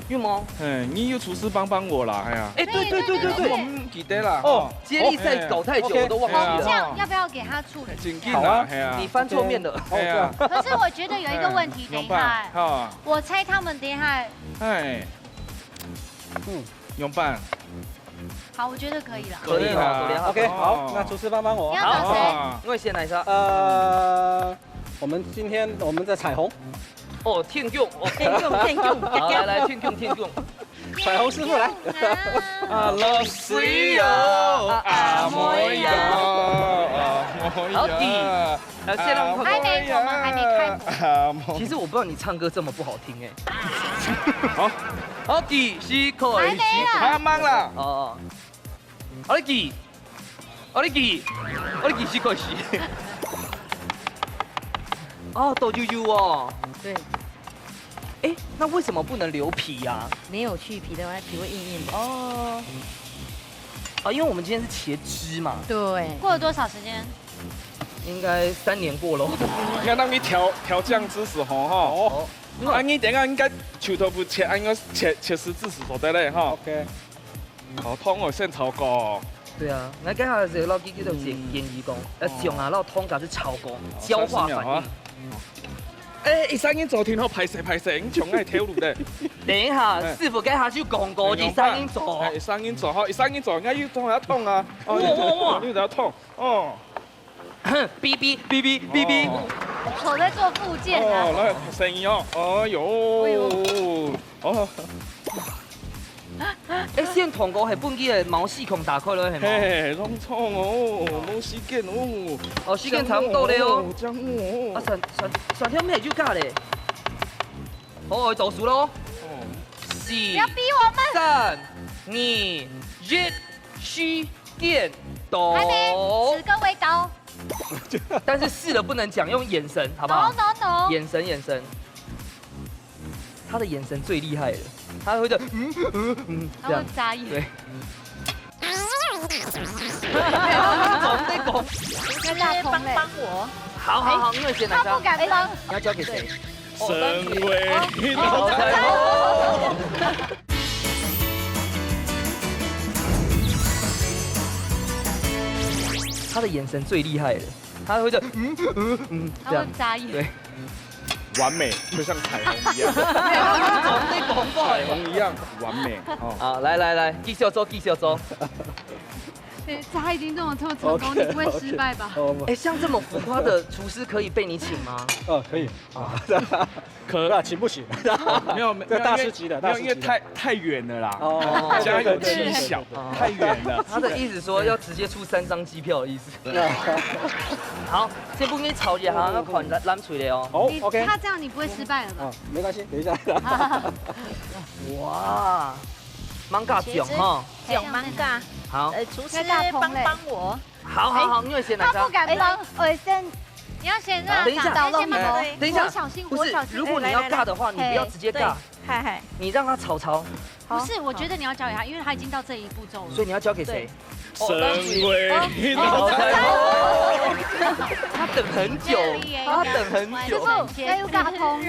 有嗎？哎，你有廚師幫幫我啦，哎呀。哎，對對對對對，我毋記得啦。哦，接力賽搞太久，我都忘記哎了。這樣要不要給他處理一下？真緊啦，哎呀你。翻桌面了。哎呀，可是我覺得有一個問題，等一下，哈，我猜他們等一下，哎，嗯，用飯，好，我覺得可以了。可以了，可以啦可以了。 OK，好，哦那廚師幫幫我你。要找誰？哦我先來一下。呃，我們今天我們在彩虹，哦，天降，哦，天降天降，好，來來，天降天降。彩虹師傅來。啊，老師哦，阿妹呀，阿妹呀。好的，呃，先讓他們還沒，我們還沒開火。阿妹。其實我不知道你唱歌這麼不好聽哎。好，好，第四個還沒啦。阿忙啦。哦，好，你記，好，你記，好，你記是可惜。哦，都有有哦。對，哎，那為什麼不能留皮呀？沒有去皮的話，皮會硬硬的。哦，啊，因為我們今天是茄汁嘛。對，過了多少時間？應該三年過咯。你看，當你調調醬汁時候哈，哦，啊，你等下應該臭豆腐切，啊，應該切切絲汁時做得嘞哈。 OK，哦，湯哦，先炒過。對啊，那剛才這個老弟就有建建議講，要想啊，讓湯給它炒過，焦化反應。哎，一三人做挺好，歹勢歹勢，你從哪條路的？等一下，師傅該下就講過，一三人做哎，。一三人做哈，一三人做，人家又做要痛啊。哦，哇哇哇你就要痛哦。哔哔哔哔哔哔。我在做復健啊。哦，來聲音哦，哎呦，哦，哎，先通過係分佢个毛細孔打開了，係無？嘿，弄錯哦，弄時間哦。哦，時間差不多了哦。這樣哦。啊，蒜，蒜，蒜頭乜就加咧。好，我倒數咯。哦。四，不要逼我們。三，二，一，時間到。還沒，此刻未到。但是四了不能講，用眼神，好不好？No, no, no。眼神，眼神。他的眼神最厲害了，他會這樣，嗯，嗯，嗯，這樣。他會眨眼。對。總得講。要大通嘞。幫幫我。好，好，好，你有先來。他不敢幫。你要交給誰？沈偉。哦，好，好。他的眼神最厲害了，他會這樣，嗯，嗯，嗯，這樣。他會眨眼。對。完美，就像彩虹一樣。總得講話。彩虹一樣完美，哦。好，來，來，來，繼續做，繼續做。對，他已經這麼，這麼成功，OK，你不會失敗吧？OK，好，我們哎，像這麼浮誇的廚師可以被你請嗎？哦，可以。啊。可啊，請不起。沒有，沒有，這大師級的，沒有，因為，大師級的。太，太遠了啦。哦。家有妻小，哦。太遠了。他的意思說要直接出三張機票的意思。好，這部分炒一下，要看藍，藍水的哦。好，你，OK。他這樣你不會失敗了吧？啊，沒關係，等一下。哇，蠻加醬哈。醬蠻加。好。呃，廚師幫幫我。好，好，好，你有先來一下。他不敢幫。哎，我先，你要先讓，等一下，等一下，先幫忙。等一下，我小心，不是，我小心。如果你要尬的話，哎，你不要直接尬。嗨，嗨。你讓他炒炒。不是，我覺得你要交給他，因為他已經到這一步驟了。所以你要交給誰？對。哦，沈偉。哦，好，好，好。他等很久，他等很久。師傅，該有加湯。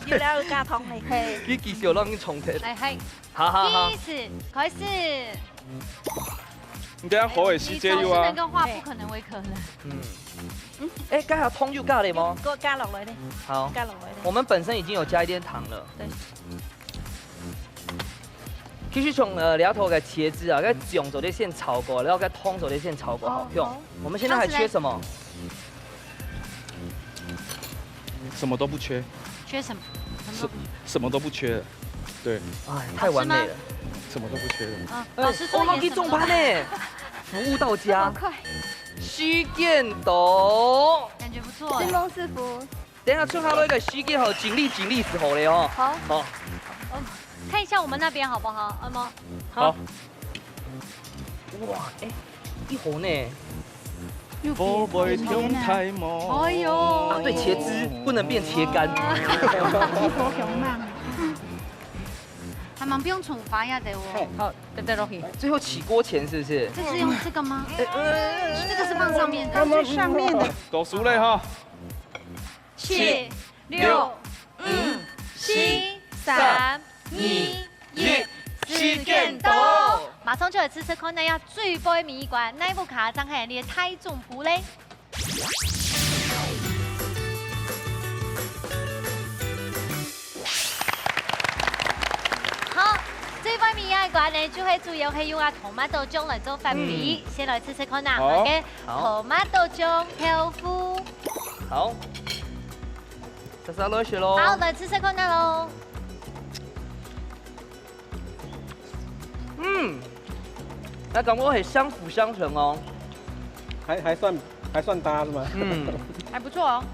有了，有加湯嘞。嘿。你繼續讓你重提。哎，嗨。好，好，好。第一次，開始。你等下火會熄機有啊。你總是能夠畫，不可能會可能。嗯。哎，剛好湯又加了嗎？給我加落來嘞。好。加落來嘞。我們本身已經有加一點糖了。對。其實從，呃，裡頭个茄子啊，該醬做得先炒過，然後該湯做得先炒過，好，好，好。我們現在還缺什麼？什麼都不缺。缺什麼？什麼都不缺。什，什麼都不缺了。對。哎，太完美了。好吃嗎？什麼都不缺了。啊，哎，老師說也什麼都不缺。我們可以中盤呢，服務到家。這麼快。時間到。感覺不錯哎。成功師傅。等一下，剩下來个時間吼，整理整理就好了哦。好。好。哦，看一下我們那邊好不好？嗯，好。好。哇，哎，一盒呢。又變火杯中太無。哎呦。啊，對，茄汁不能變茄乾。啊。一盒熊慢。還蠻不用處罰呀的哦。嘿。好，對對，落去。最後起鍋前是不是？這是用這個嗎？哎，哎，這個是放上面的。放最上面的。倒數了哈。 七、六、五、四、三、二、一，時間到。馬上就來試試看，這下最尾一關，哪一部卡正係你个大中補咧？好，最尾一關呢，就係主要係用啊tomato醬來做範圍，嗯。先來試試看啊，好。OK，好。Tomato醬豆腐。 好，煞煞落去咯。好，來試試看啊咯。嗯，該感覺係相輔相成哦。還，還算，還算搭是嗎？嗯。還不錯哦。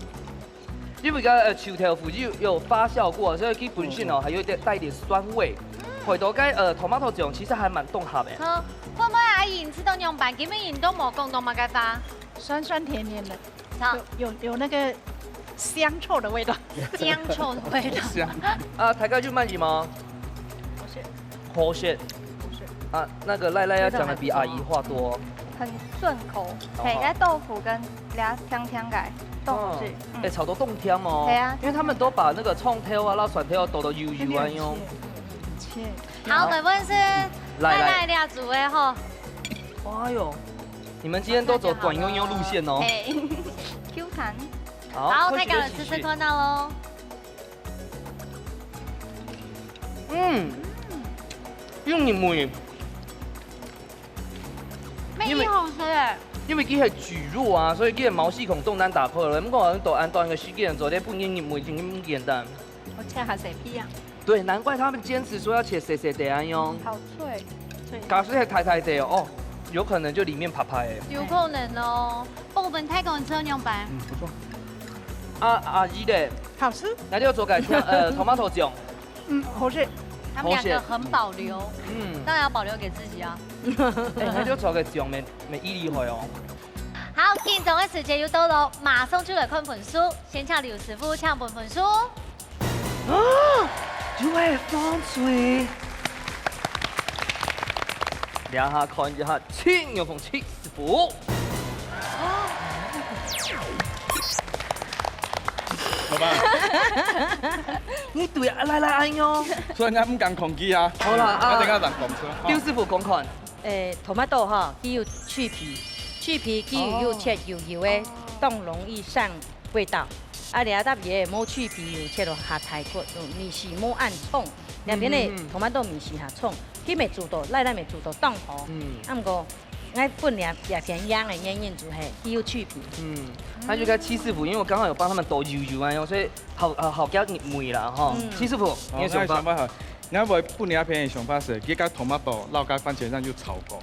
因為該，呃，臭豆腐有，有發酵過，所以佢本身哦，嗯，嗯。還有一點，帶一點酸味。嗯。配到該，呃，tomato醬其實還蠻綜合的。好，會毋會阿姨你食到仰般？今晡日你都無講到麼个話？酸酸甜甜的。 好。有，有，有那個香臭的味道。香臭的味道。香。啊，大家有滿意嗎？好食。好食。好食。啊，那個賴賴要講得比阿姨話多。很順口，好，好。嘿，該豆腐跟這香香个豆腐是，哦，嗯。欸，炒到當甜哦。對啊。因為他們都把那個蔥頭啊、辣蒜頭啊剁到幼幼啊，用。切。好，來，問是，來，來。賴賴這組的吼。哎喲。 你們今天都走短悠悠路線哦。嘿。Q彈。好，好，快去，大家來試試看啊咯。嗯，有入味。因為，乜好食欸。因為佢係蒟蒻啊，所以佢个毛細孔當難打開了。毋過，都恁短个時間，做得分佢入味，真簡單。我切下細片啊。對，難怪他們堅持說要切細細塊恁樣。好脆，脆。假使係大大塊哦，哦，有可能就裡面白白的。有可能哦。不過我們泰國人吃到仰般？嗯，不錯。啊，阿姨的，好吃。那就做個像，呃，tomato醬。嗯，好吃。他們兩個很保留，好吃。嗯。當然要保留給自己啊。哎，那就做個醬，沒，沒意義會哦。好，緊張的時間又到了，馬上就來看分數，先請劉師傅請分分數。 啊，就係放水。這下看一下，請有風七師傅。老闆，你對啊，來來，哎喲。所以人家毋敢抗拒啊。好啦，啊，啊，等下人講出來。劉師傅講看。誒，tomato吼，佢有脆皮，脆皮佢又有切幼幼个，當容易上 味道。啊，這搭也無脆皮，有切到較大塊，嗯，味緒無恁重。兩片个嗯嗯嗯。Tomato味緒較重，佢乜煮到，來來乜煮到當好。嗯。啊，毋過，𠊎分兩，兩片樣个原因就係，佢有脆皮。嗯，那就該戚師傅，因為我剛好有幫他們剁幼幼啊，所以好，好，好，給你妹啦，哈。嗯。戚師傅，你的想法？哦，𠊎的想法哈，𠊎會分兩片个想法係，佢个tomato摎該番茄醬就炒過，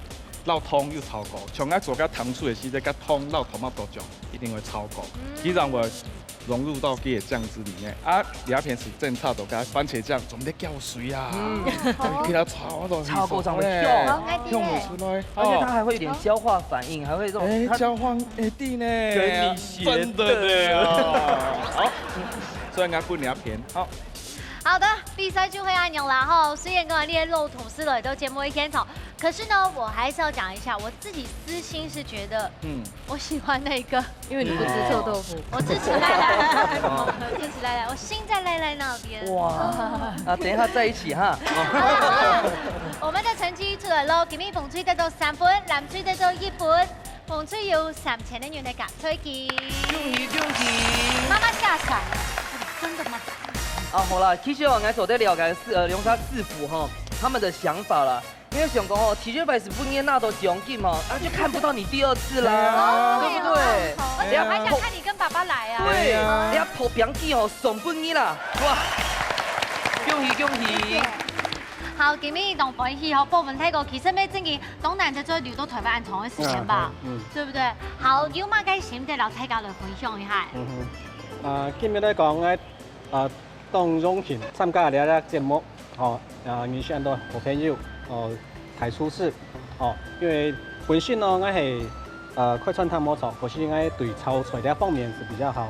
摎湯又炒過，像𠊎做个糖醋个時節，該湯摎tomato醬。 一定會炒過，嗯。佢正會融入到佢个醬汁裡面。啊，這片係正炒到該番茄醬，準備攪水啊，嗯。就給它炒到炒過正會香。哎，香味出來。而且它還會有點消化反應，還會這種，哎，它交換一定呢，跟你學的。真的呢。好，所以𠊎分這片，好。好的，比賽就會恁樣啦吼。雖然講你个老同事來到節目个現場，可是呢，我還是要講一下，我自己私心是覺得，嗯。 我喜歡那個。因為你不吃臭豆腐。我支持賴賴，我支持賴賴，我心在賴賴那邊。哇，啊，等一下在一起哈。我們的成績出來咯，今日紅隊得到三分，藍隊得到一分，紅隊有三千个銀个加菜金。恭喜恭喜！媽媽嚇傻了，真的嗎？啊，好啦，其實哦，𠊎做得了解是，呃，兩儕師傅哈，他們的想法啦。 因為想講吼，第一擺係分你拿到獎金嘛，啊，就看不到你第二次啦，對啊。對不對？哦，而且我還想看你跟爸爸來啊。對，對啊。你要破餅機吼，送分你啦，哇！恭喜恭喜！謝謝。好，今日當歡喜吼，博文大哥其實乜正經當難得做得留到台灣恁長个時間吧，嗯，嗯。對不對？好，有麼个心得摎大家來分享一下？嗯哼，啊，今日來講，𠊎，啊，當榮幸參加這個節目。 哦，啊，認識恁多好朋友，哦，大廚師，哦，因為本身呢，𠊎係，呃，開餐廳無錯，可是𠊎對炒菜這方面係比較好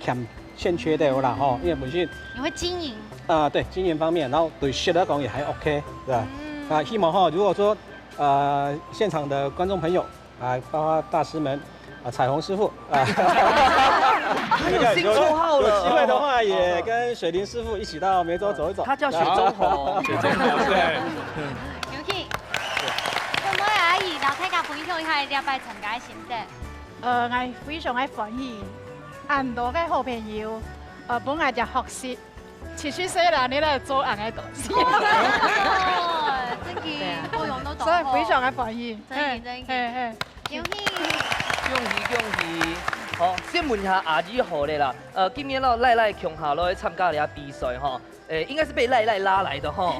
欠欠缺个啦，吼，因為本身你會經營？啊，對，經營方面，然後對食來講也還OK，對吧？嗯。啊，希望哈，如果說，呃，現場的觀眾朋友 啊，包括大師們，啊，彩虹師傅，啊，他有新綽號了。有機會的話，也跟水靈師傅一起到梅州走一走。他叫雪中紅。雪中紅，對。有趣。妹妹阿姨，摎大家分享一下這擺參加个心得。呃，𠊎非常个歡喜，恁多个好朋友，呃，分𠊎个學習。 七十歲啦，你來做恁个東西。哦，真个，對啊。各樣都懂吼。所以非常个歡喜。真个，嘿，真个。嘿，嘿。恭喜！恭喜，恭喜！好，先問一下阿姨好了啦。呃，今日摎賴賴共下來參加這比賽吼，誒，應該是被賴賴拉來的吼。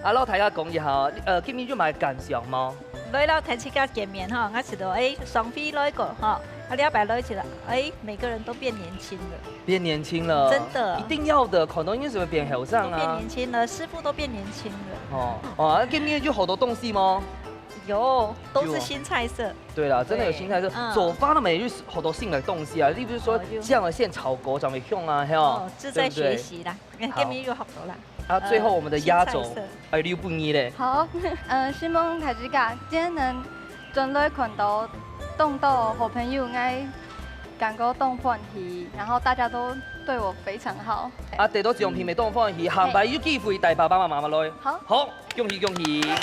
啊，摎大家講一下哦，呃，今日有麼个感想嗎？ 來摎大自家見面吼，𠊎試著，誒，上回來過吼，啊，這擺來試著，誒，每個人都變年輕了。變年輕了，真的。一定要的，可能因為什麼變後生啊？都變年輕了，師傅都變年輕了。哦，哦，啊，見面有好多東西嗎？有，都是新菜色。有啊。對啦，真的有新菜色，對，嗯。做飯都乜有好多新的東西啊，例如說，哦，有。醬油先炒過，怎麼用啊，嘿哦，哦，正在學習啦。對不對？ 今日又學到啦。啊，最後我們的壓軸，呃，新菜色。哎，留分你咧。好，呃，希望大自家今日能轉來看到當多好朋友，𠊎感覺當歡喜，然後大家都對我非常好。啊，得到獎品乜當歡喜，下擺有機會帶爸爸媽媽來。好。好，恭喜恭喜。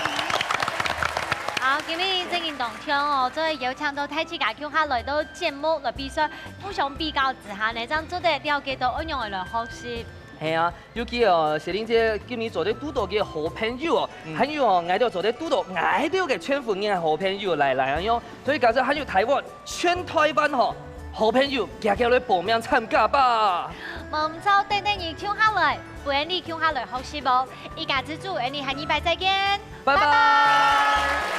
好，今日真个當暢哦，所以邀請到大自家共下來到節目來比賽，互相比較之下呢，正做得了解到仰般來學習。係啊， 尤其哦，雪玲姐今日做得堵到个好朋友哦，嗯。還有哦，𠊎兜做得堵到𠊎兜个全部人个好朋友來來恁樣，所以假使還有台灣，全台灣吼，好朋友，遽遽來報名參加吧。無毋著，等等你就下來，分𠊎俚共下來學習哦。一家之煮，𠊎俚下禮拜再見，拜拜。